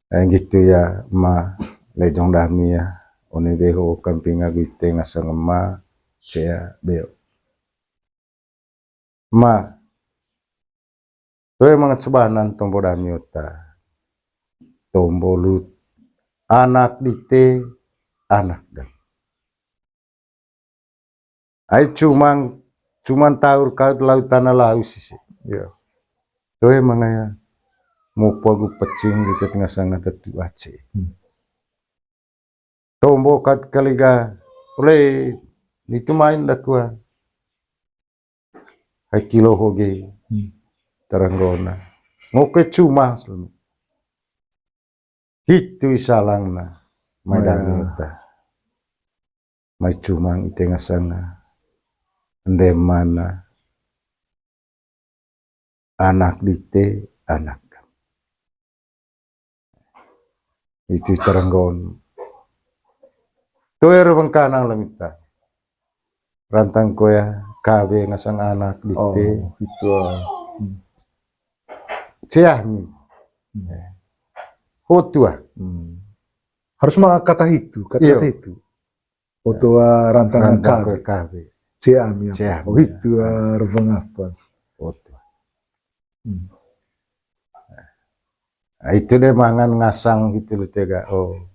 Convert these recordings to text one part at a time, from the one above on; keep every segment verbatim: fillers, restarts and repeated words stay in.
Eh, gitu ya, ma, lejong dami ya. One beho kamping agu ite ngasang ma, cea beo. Ma, toe manga cubanan tombo dami ota. Tombo lut, anak dite, anak gam. Ai cumang, cuman taur kaut lau tana lau sisi. Iya. Toe manga ya, mopo agu pecing dite tengah sanga tetu ace. Hmm. Tombo kat kaliga, ole, nitu main dakua. Hai kilo hoge, hmm, taranggona. Ngoke cuma, selama. Hitu i salangna, mai, mai dami ota. Mai cumang ite ngasanga, ndemana, anak dite, anak. Itu taranggon. Toe reweng kanang lemita. Rantang koya kawe ngasang anak dite. Oh, itu, ah. Hmm. Ceah mi. Hmm. Hotua. Hmm. Harus ma kata hitu, kata, iyo, kata hitu. Oto, ah, rantang, rantang kawe. Kawe. Ceami apa? Ceami. Oh, itu, ah, reveng apa? Oto. Hmm. Ah, itu deh mangan ngasang gitu loh tega. Oh.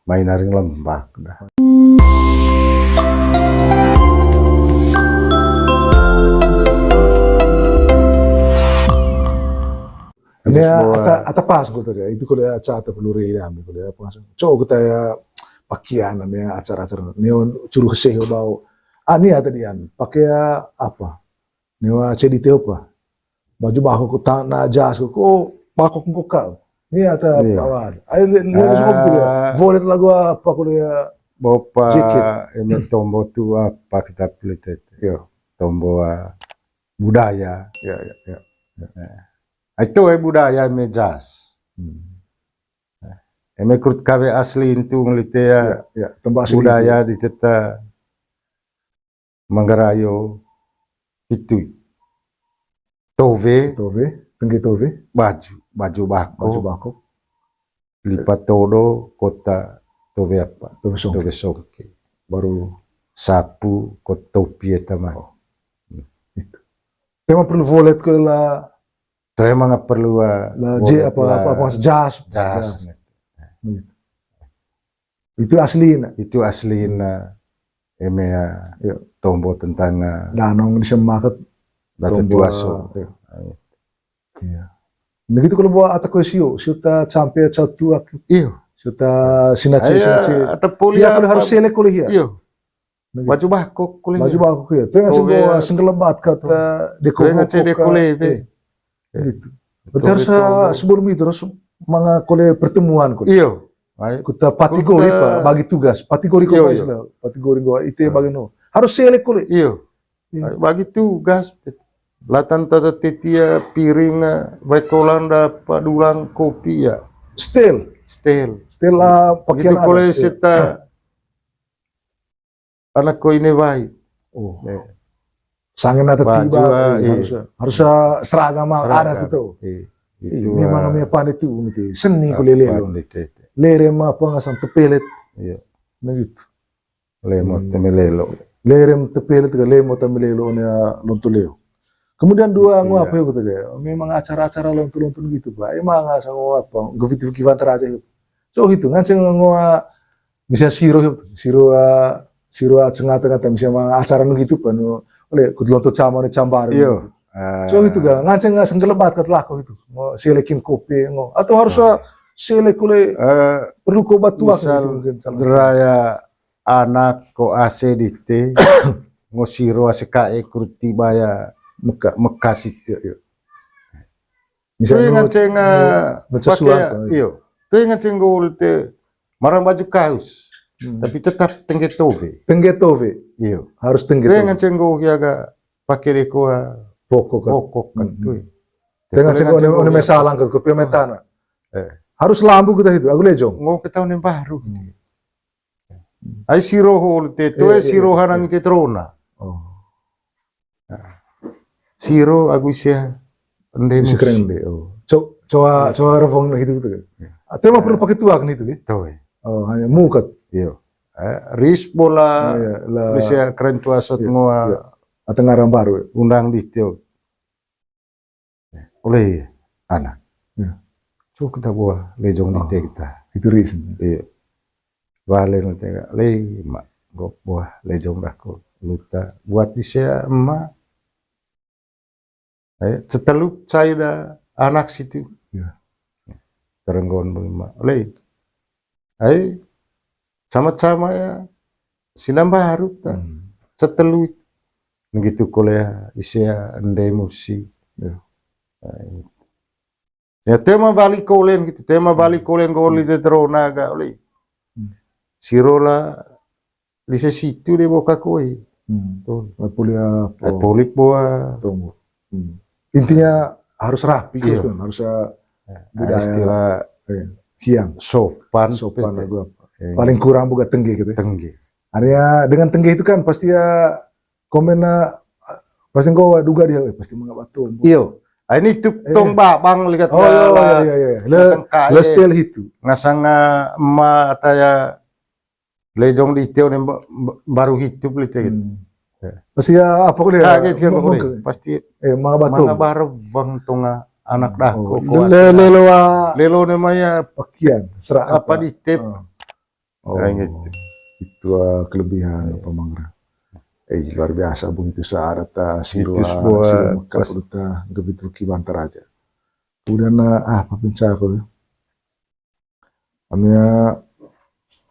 Main naring lembak dah. Ini ya, ata, ata pas gue tadi, itu kalau ya, acara ata peluru ya, ambil kalau ya, apa, cowok kita ya, pakian, ya, acara-acara, neon, curu keseh, bau. Ah, ini ya tadi, an, pakai ya, apa? Newa cedi teo apa? Baju bako ko tana jas ko, ko bako ko kau. Ini ata, iya, pawar. Ayo, le, le, ah, volet lagu apa, kalau ya, bopa, jaket. Ini tombo tu apa kita pelitete? Iya. Tombo, ah, budaya. Ya, ya, ya. Ya. Nah, itu, eh, budaya me jas. Hmm. Eme kurut kawe asli intu ngelite ya. Ya, ya, tempat asli budaya itu. Di teta Manggarayo itu. Tove. Tove, tengge tove. Baju, baju bako. Baju bako. Lipat todo, kota tove apa? Tove songke. Tove songke. Baru sapu, kota topi eta mah. Oh. Hmm. Itu. Tema perlu volet ke la. Toe manga perlu, ah, la, je, apa, la, apa, apa, jas. Jas. Jas. Begitu. Itu aslina. Itu aslina. Eme, ah, iya, tombo tentang, ah, danong di semaket. Datu tombo, tuaso. Iya. Iya. Begitu kalau bawa ata kue sio, sio ta campe cau tuak. Iyo. Sio ta sinace, ayo, sinace. Ata poli ya, kalau apa? Harus selek kuliah ya. Iyo. Baju bakok kuliah. Baju bakok ya. Tuh yang sengkelebat kata deko. Tuh yang ngaceng deko lebe. Gitu. Berarti harus, eh, sebelum itu harus manga kole pertemuan kole. Iyo. Kuta patigori, kuta pa, bagi tugas. Patigori, iyo, kok istilah. Patigori gua itu ya bagi no. Harus selek kole. Iyo. Iya. Bagi tugas. Latan tata tetia piring, eh, baik kolanda, padulang, kopi ya. Setel. Setel. Setel lah, pakaian gitu, ada, kole setel. Seta anak ko ini baik. Oh. Sangen ata tiba, eh, harus, harus seragam adat itu. Iya. Itu memang, ah, memang pandai tuh, gitu. Seni ko lele lo. Lere ma apa ngasang tepelet. Iya. Nah, gitu. Lemo temelelo. Lere tepelet ke lemo temelelo ne, ah, lonto leo. Kemudian dua, gitu, ngo ya. Apa ya, gitu, kayak memang acara-acara lonto-lonto gitu, Pak. Emang ngasang apa? Gevit-gevit aja. So itu nganceng ngo, ah, misalnya siro, siro, ah, siro, ah, cengat-cengat, misalnya mang acara nu gitu, panu, oleh kut lonto cama ne cambar. Iyo. Gitu. Ah. So gitu ga, nganceng, ah, senggelebat kat lako gitu. Ngo selekin kopi, ngo. Atau harus, ah, selek oleh, eh, perlu ko batu misal gitu mungkin, salah satu. Deraya anak ko ase dite, ngo siro ase kae kurti baya Mekah. Mekah sit. Iyo, iyo. Misalnya, tuh nganceng, ah, pakai, iyo. Tuh nganceng gol te marang baju kaos. Hmm. Tapi tetap tengge tove. Tengge tove. Iyo. Harus tengge tove. Tuh nganceng gol ya ga pakai deko, ah, pokok kan. Pokok kan tuh. Tuh nganceng gol one mesalang ke kopi metana. Eh. Harus lambu kita itu, aku lejong. Ngo kita one baru. Hmm. Ai siro hol te, toe, iya, iya, siro hanang ite terona. Oh. Nah. Siro agu isia ende isi mus. Kerende, oh. Cok, Coa, coa reveng gitu, gitu kan. Atau emang perlu pakai tuak nih itu, gitu. Tahu ya. Oh, hanya mukat. Iya. Eh, ris bola, bisa keren tua sot ngoa. Atau ngarang baru. Undang di tio. Oleh anak. Cuk kita buah lejong di tio kita. Itu ris. Iya. Bale nanti le mak gok buah lejong dah ko luta buat di sea emak. Eh, ceteluk cai da anak situ. Terenggon beli mak. Le. Ai sama-sama ya sinamba harut ta. Ceteluk. Ngitu kole ya isi ya ende musi. Ya tema balik kolen gitu. Tema balik kolen goli te terona ga oli. Sirola di situ de boka koi. Tuh. Poli apa? Poli boa. Tunggu. Intinya harus rapi gitu kan, harus budaya istilah hiang. Sopan, sopan lagu apa. Paling kurang buka tengge gitu ya. Tengge. Artinya dengan tengge itu kan pasti ya komen pasti engkau duga dia eh, pasti mengapa tuh. Iyo. Ah, ini tuh tong babang lihat. Oh iya iya iya. Lestel itu. Ngasang ma ataya lejong di tio nih baru hidup li tio gitu. Pasti ya apa kuliah? Kaget kan kuliah. Pasti eh manga batu. Manga bareng tonga anak dah kok. Lelo ah. Lelo namanya pakian serak apa di tip. Oh, itu kelebihan apa mangra. Eh luar biasa bung itu saat ta sirwa sirwa mekap udah ta gebitu kibantar aja. Kemudian apa pencakup ya? Amia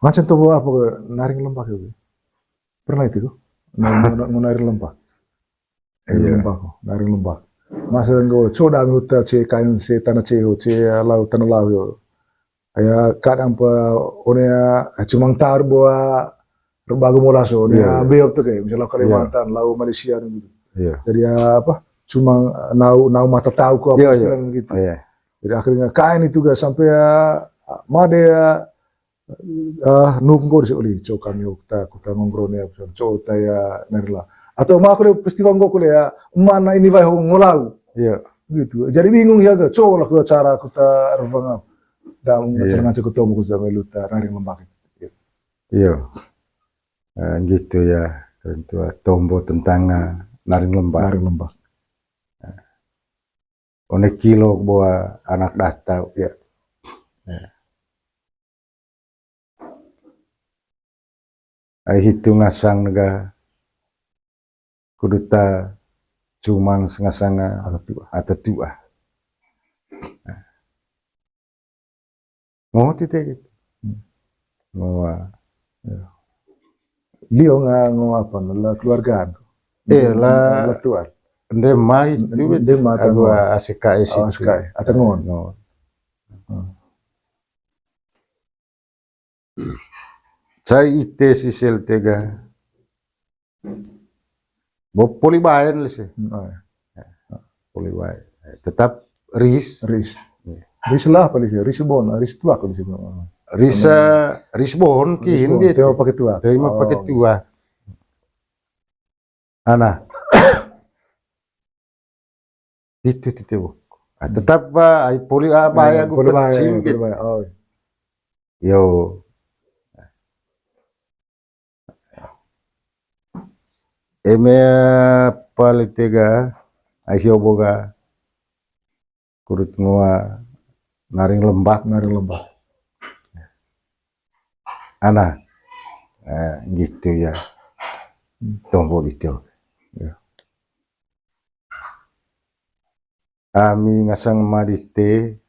macam tu apa ke naring lembah ke? Pernah itu ko? Naring lembah. Naring lembah ko. Naring lembah. Masa nggo coda mi uta ce kain ce tanah ce ho ce lau tanah lau yo. Aya kadang pa one ya cumang tar boa rebagu molas one ya beop tu ke misalnya Kalimantan lau Malaysia gitu. Jadi apa cumang nau nau mata tahu ko apa istilah gitu. Jadi akhirnya kain itu gak sampai ya made ya ah nunggu di oli co kami ukta kuta ngongkrone apa co ta ya nerla atau ma aku festival nggo kuliah mana ini vai ngolau gitu jadi bingung ya ga co lah ke cara kuta revang apa dan ngacir ngacir kuta mau kuta meluta naring lembak gitu. Iya. Gitu ya kerentua tombo tentang naring lembak naring lembak. One kilo boa anak datau ya. Ai hitu ngasang nega kuduta cumang sengasanga ata tua. Ngo tite gitu. Ngo lio nga ngo apa la keluarga. Eh la tuan. Nde mai tu nde mai aku asik kai asik kai atengon. Cai ite sisel tega. Bo poli baen lese. Poli baen. Tetap ris. Ris. Ris lah apa lese? Ris bon, ris tuak lese. Ris ris bon kin dia. Tema pakai tuak. Tema pakai tuak. Ana. Itu tite bu. Tetap ba ai poli ba ya gu pecing gitu. Yo. Eme pali tega ai hio boga kurut ngoa naring lembak. Naring lembak. Ana. Eh, gitu ya. Tombo gitu. Ami ngasang madite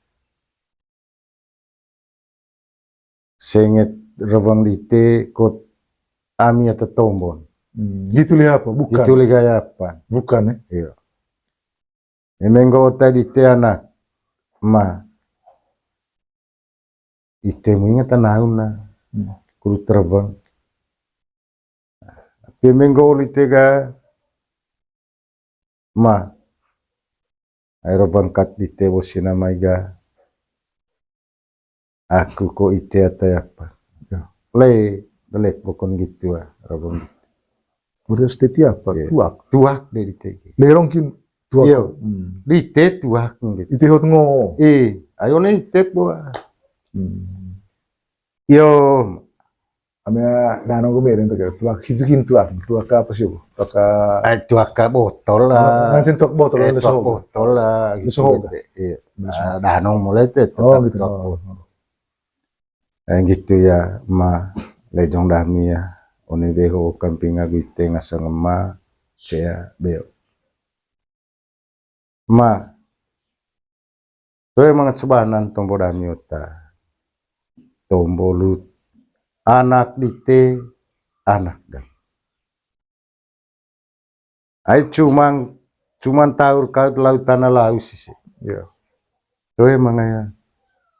senget rebang dite kot ami ata tombon. Gitu liha apa? Bukan. Gitu liha apa? Bukan ya. Iya. Memeng go ota dite anak ma. Ite mu ingat anauna. Kudu terbang. Pemeng go oli tega ma. Aero bangkat dite bosina maiga. Aku ko ite ata apa? Le, delek bokon gitu ah, rabang gitu. Udah setia apa? Tuak. Tuak deh ditege. Lerong kin. Tuak. Iyo. Hmm. Dite tuak gitu. Ite hot ngo. Eh, ayo ne ite po. Hmm. Iyo. Ami danong meren tuak, tuak hitu kin tuak, tuak apa sih? Tuak, eh, tuak botol lah. Ngancin tuak botol, eh, tuak botol lah, gitu. Iya. Danong mulai teh tetap gitu. Tuak botol. Eh, gitu ya, ma, lejong dami ya. One beho kamping agu ite ngasang ema, cea, beo. Ma, toe manga cebanan tombo dami ota. Tombo lut. Anak dite, anak gang. Ai cumang, cuman taur kaut lau tana lau sisi. Iya. Toe mangaya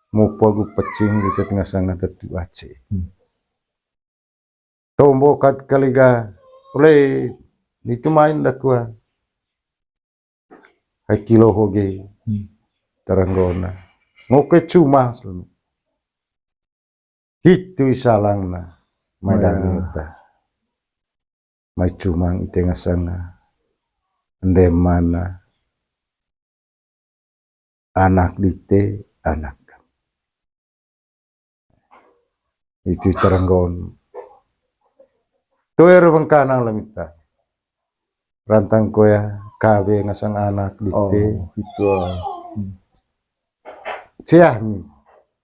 mupo agu pecing di tengah sanga tetu ace. Hmm. Tombo kat kaliga, ole, nitu main dakua. Hai kilo hoge, hmm, taranggona. Ngoke cuma selama. Hitu i salangna, mai dami ota. Mai cumang ite ngasanga, ende mana, anak dite, anak. Itu taranggon. Toer wengkanang lamita. Rantang koya, kawe ngasang anak dite. Oh, itu, ah. Hmm. Ceah mi.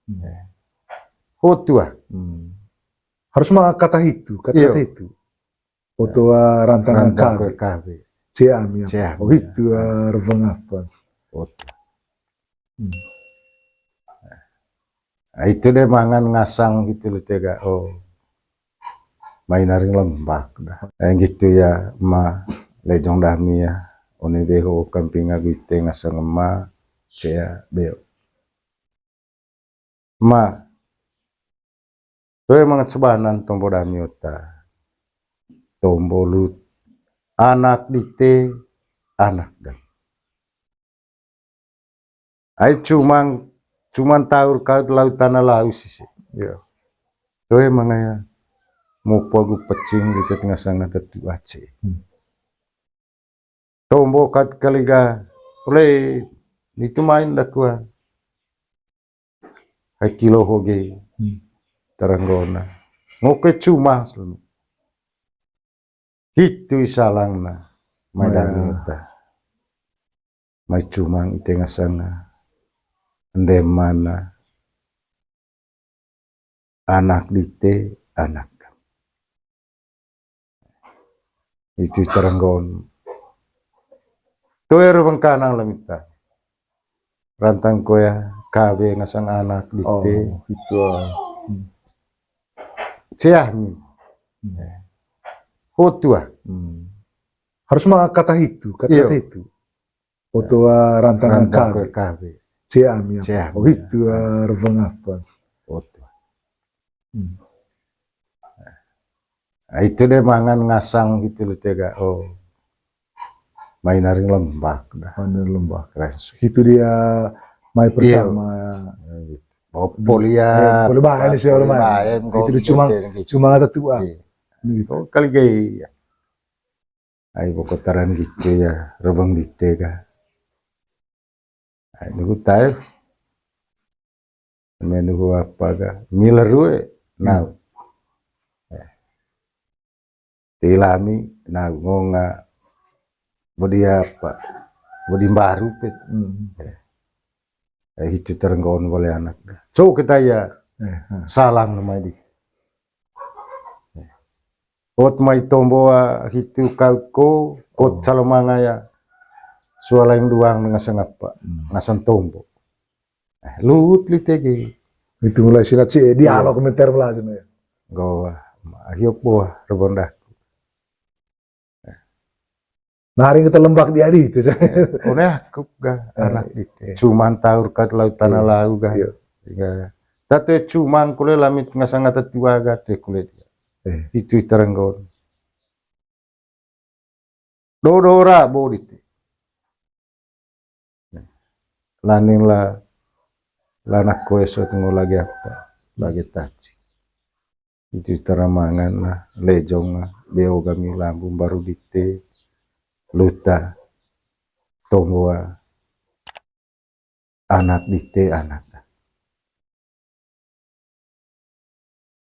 Hmm. Hotua. Hmm. Harus ma kata hitu, kata-kata hitu. Oto, ah, rantang kawe. Ceah mi. Ceah mi. Oh, hitu, ah, rebeng apa. Oto. Hmm. Ah, itu deh mangan ngasang gitu loh tega. Oh. Main naring lembak dah. Eh, gitu ya, ma lejong dami ya. One beho kamping agu ite ngasang ema, cea, beo. Ma, toe manga cebanan tombo dami ota. Tombo lut. Anak dite, anak gang. Ai cumang, cuman taur kaut lau tana lau sisi. Iya. Toe mangaya mupo agu pecing di tengah sanga tetu ace. Hmm. Tombo kat kaliga, ole, nitu main dakua. Hai kilo hoge. Hmm. Taranggona. Ngoke cuma selama. Hitu i salangna. Mai dami ota. Mai cumang ite ngasanga. Ende mana. Anak dite, anak. Itu taranggon. Toer wengkanang lamita. Rantang koya, kawe ngasang anak dite. Oh, itu, ah. Hmm. Ceah mi. Hmm. Hotua. Hmm. Harus ma kata hitu, kata-kata hitu. Oto, ah, rantang kawe. Ceah mi. Ceah mi. Oh, hitu, ah, rebeng apa. Oto. Hmm. Ah, itu deh mangan ngasang gitu loh tega. Oh. Main naring lembak dah. Main naring lembak. Keren sih. Itu dia mai pertama. Iya. Oh, poli ya. Eh, poli bahan sih orang main. Itu dia cuma, cuma ada tua. Iya. Gitu. Oh, kali gaya. Ai, bokotaran gitu ya, rebeng dite ka. Ai, nunggu tayo. Menu apa ka? Miller we, nau. Eh. Tilami, nau ngonga. Bodi apa? Bodi baru pet. Hmm. Eh. Eh, hitu tarenggaon bale anak. Coba kita ya, eh, salang nama di. Ot mai tombo, ah, hitu kaut ko, kot salamanga ya. Sualaing duang ngasang apa? Hmm. Ngasang tombo. Eh, lut litege. Itu mulai sila cie, dialog menter belajar ya. Goa, ayo po, rebondak. Naring kita lembak di adi itu. One aku ga anak dite. Cuman taur kat lau tana lau ga. Iya. Ga. Tate cumang kule lamit ngasang ata tua ga te kule dia. Eh. Itu tarenggaon. Dodo ra bo dite. Laning la, lanak koe sot ngo lagi apa? Lagi taci. Itu taramangan lah, lejong lah, beo gami lambung baru dite, luta. tombo anak dite anak.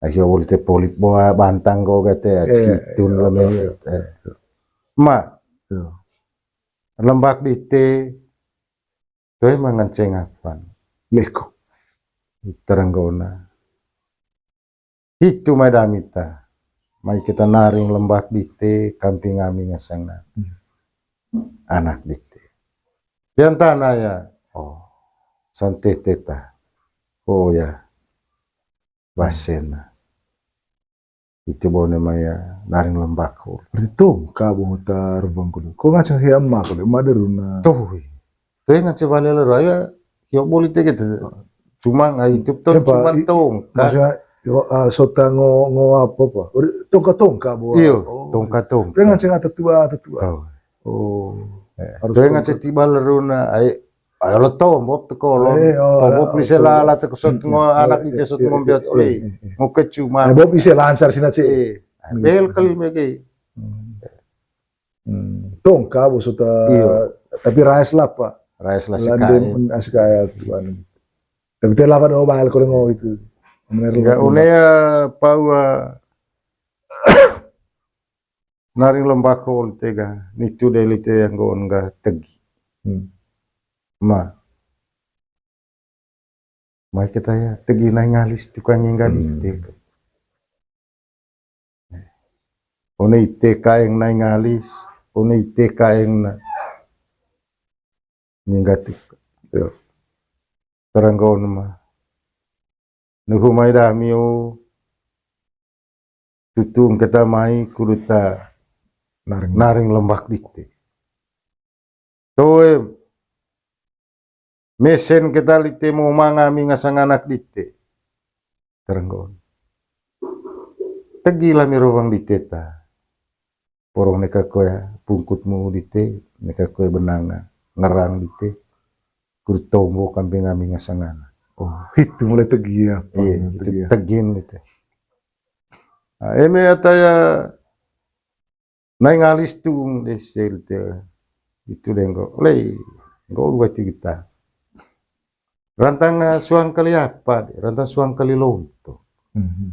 Ayo, bolu te polip boa bantang ko kate, eh, situn eh, lame, eh, eh. Ma. Iya. Lembak dite, toe mangan cengapan. Leko. Ita renggona. Hitu mai dami ta. Mai kita naring lembak dite, kamping ami ngasang na. Hmm. Anak dite. Pian tana ya. Oh. Santete ta. Oh ya. Basena. Itu bone mai ya naring lembak ko. Berarti tongka bo ta rebang ko. Ko ngaca hia emak ko, emak deruna. Tuh. Tuh ngaca bale lero ya. Yo bolu te gitu. Cuma nggak YouTube tuh, cuma tongka. Maksudnya, yo, ah, sota ngo, ngo apa, apa? Tongka-tongka bo. Iyo, oh, tongka-tongka. Tuh ngaca nggak tetua, tetua. Tahu. Oh. Eh, harus tuh ngaca tiba leruna, ai, ayo lo tombo teko lo. Eh, oh, tombo pelise lala teko sot ngo anak dite sot ngo biat oleh. Ngo kecuma. Bob ise lancar sina ce. Eh, bel kali mege. Hmm. Hmm. Tongka bo sota, iyo, tapi rais lapa. Rais lasi kae. Asi kae tuan. Tapi te lapa do bal ko ngo itu. Enggak, une ya pau, ah, naring lembak ko lite ga, nitu de lite yang go on ga tegi. Hmm. Ma. Mai kita ya, tegi nai ngalis tukang ingga dite. One ite kaeng nai ngalis, one ite kaeng na nyingga tuka. Yo. Terang go on ma. Nuhu mai dami o. Tutung keta mai kudu ta naring, naring lembak dite. Toe mesen keta lite mo manga mi ngasang anak dite. Terenggon. Tegi lami rowang dite ta. Porong neka koe pungkut mu dite, neka koe benanga ngerang dite. Kudu tombo kamping ami ngasang anak. Oh, hitu mulai tegi ya. Iya, itu tegi ya. Tegin dite. Nah, eme ata ya nai ngalis tung dese lite. Itu denggo. Lei, nggo buat kita. Rantang, eh, suang kali apa de? Rantang suang kali lonto. Mhm.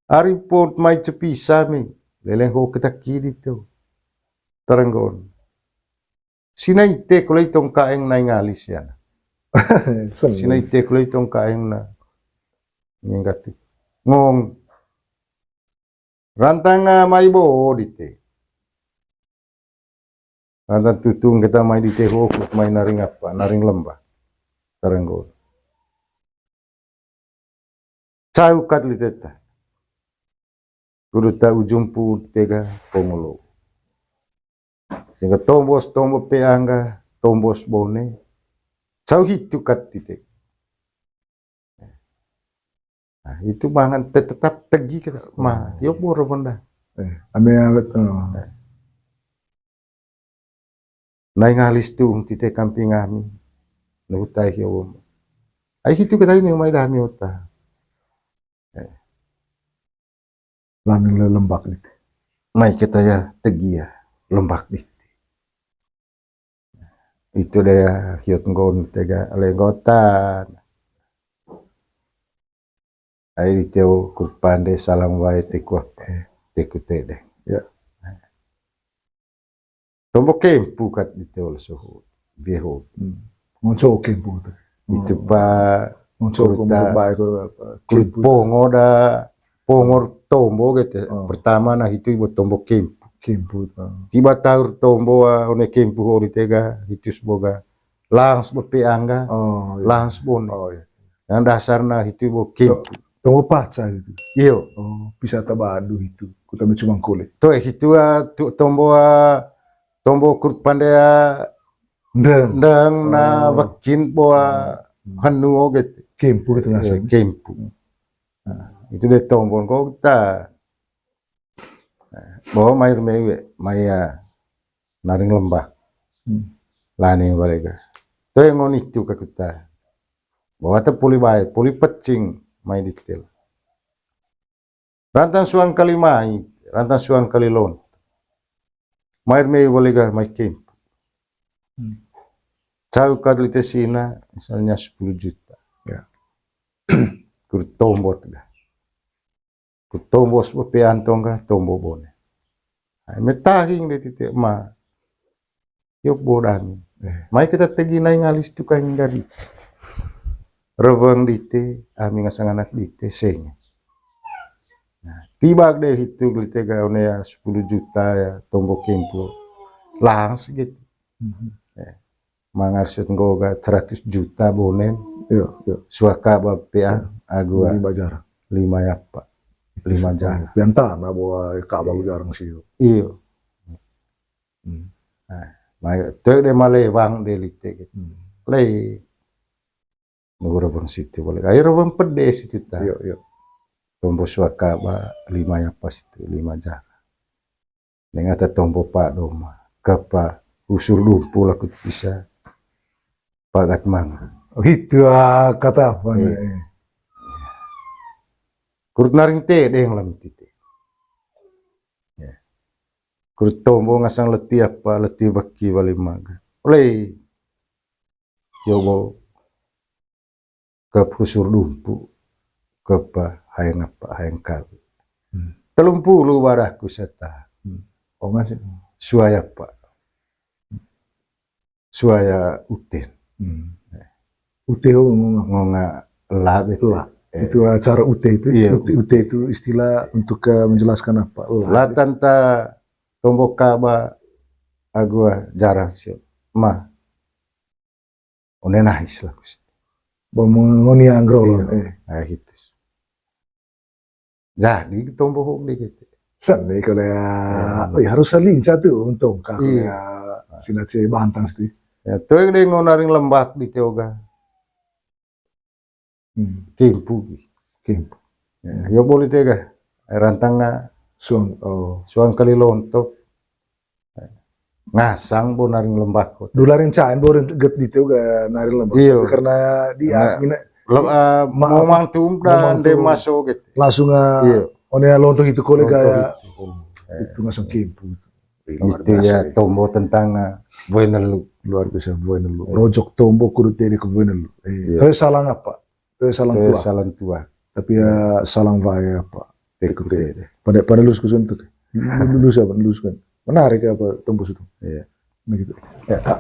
Ari pot mai cepisa mi. Leleng ho ketaki dito. Terenggon. Sina ite kulai tong kaeng nai ngalis ya. Sina ite kulai tong kaeng na. Nyenggat. Ngong. Rantang, ah, mai bo dite. Rantang tutung keta mai dite ho kut mai naring apa, naring lembah. Tarenggo. Cau kat lite ta. Kudu ta ujung put tega pongolo. Sehingga tombos, tombo peangga, tombos bone. Cau hitu kat tite. Nah, itu mangan te-, tetap tegi kita. Ma, yo boro benda. Eh, ame awet, oh. Nai ngalis tung tite kamping ami. Nuhutai yo. Ai hitu kita ini mai dami ota. Eh. Lamin le lembak dite. Mai kita ya tegi ya lembak dite. Itu deh ya hiot nggon tega lenggotan. Ai di teo kurpande salang wae teku apa? Eh. Teku tede. Ya. Tombo kempu kat di teo le suhu. Biehu. Hmm. Ngonco kempu tu. Itu pa. Ngonco kempu bae ko apa? Kulit pongo da, pongor tombo gitu. Oh. Pertama nah itu ibu tombo kempu. Kempu. Oh. Tiba taur tombo, ah, one kempu ho di tega, hitus boga. Langs bepe angga, oh, iya. Langs bone. Oh, iya. Yang dasarna hitu bo kim. To-, tombo paca hitu. Iyo. Oh, bisa tabadu hitu. Kutame cuma kole. To, eh, hitu, ah, tu-, tombo, ah, tombo kurpande, ah, ndeng. Ndeng na, oh, wakin bo, ah, hmm, hanu oge. Kempu gitu. Eh, ngasih kempu. Hmm. Nah, itu deh tombo kok ta. Bo mai rume we, mai, ah, naring lembah. Hmm. Lani bale ga. Toe ngoni tu ka kuta. Bo ata poli bae, poli pecing mai di tel. Rantang suang kali mai, rantang suang kali lon. Mai rume bale ga mai kempu. Cau ka lite sina, misalnya sepuluh juta. Ya. Kut tombo tu ga. Kut tombo sebepe antong ga, tombo bonen. Ai, metahing de tite ma. Yop bodan. Eh. Mai kita tegi nai ngalis tukang gari. Reweng dite, ami ngasang anak dite, seng. Nah, tibak de hitu lite ga one ya sepuluh juta ya, tombo kempu. Langs gitu. Mhm. Ya. Mangarsut nggo ga seratus juta bonen. Iyo, iyo. Suaka ba pea agu lima jarang. Lima yapa. Lima jarang. Pian tanah bawa kaba jarang sih. Iyo. Hmm. Nah, mai tu de malewang de lite gitu. Hmm. Lei. Nunggu reweng situ boleh. Ayo reweng pede situ ta. Iyo, iyo. Tombo suaka ba lima yapa situ, lima jarang. Neng ata tombo pa doma, kapa usur dumpu laku bisa pagat mang. Oh, itu, ah, kata apa, iya, nih? Kurut naring te deng lam tite. Ya. Kurut tombo ngasang leti apa, leti baki bali maga. Oleh, yobo. Kep husur dumpu, kepa hayang apa, hayang kawi. Hmm. Telung pulu waraku seta. Hmm. Oh, ngasih. Suaya apa? Suaya uten. Hmm. Ute ho ngonga. Ngonga la bete. La. Eh. Itu acara ute itu. Iya. Ute, ute itu istilah untuk, eh, menjelaskan apa? La. La tanta tombo kaba agua jarang sio. Ma. One nahis laku si. Ba mo-, ngoni anggrolon, iya, eh. Ah, hitu. Jadi tombo hok deh gitu. Seni kalau ya, iya, oh ya harus saling satu untung kak, iya, ya, sina ce bantang sti. Ya, tuh yang deh ngonaring lembak di teoga. Hmm. Kimpu. Kimpu. Ya, yo boleh tega. Rantang nga suang, oh, suang kali lontok. Ngasang bo naring lembako. Dularin cain bo rin get di teu ga naring lembako. Iyo. Tapi karena di, karena mina lem-, eh, ma-, momang tum dan de maso gitu. Langsung, ah, iyo, one lontok itu kole lontok gaya itu. Itu ngasang kimpu. Luar biasa, ya. Tombo tentang, ah, Boy Nelu. Luar biasa, Boy Nelu. Iya. Rojok tombo kudu tede ke Boy Nelu. Iya. Tapi salah apa? Itu salang tua. Salang tua. Tapi ya salang waya apa? Teku tede. Pada, pada lulus kusun tuh. Lulus apa? Lulus kan. Menarik apa tembus itu? Iya. Nah, gitu. Ya, ah.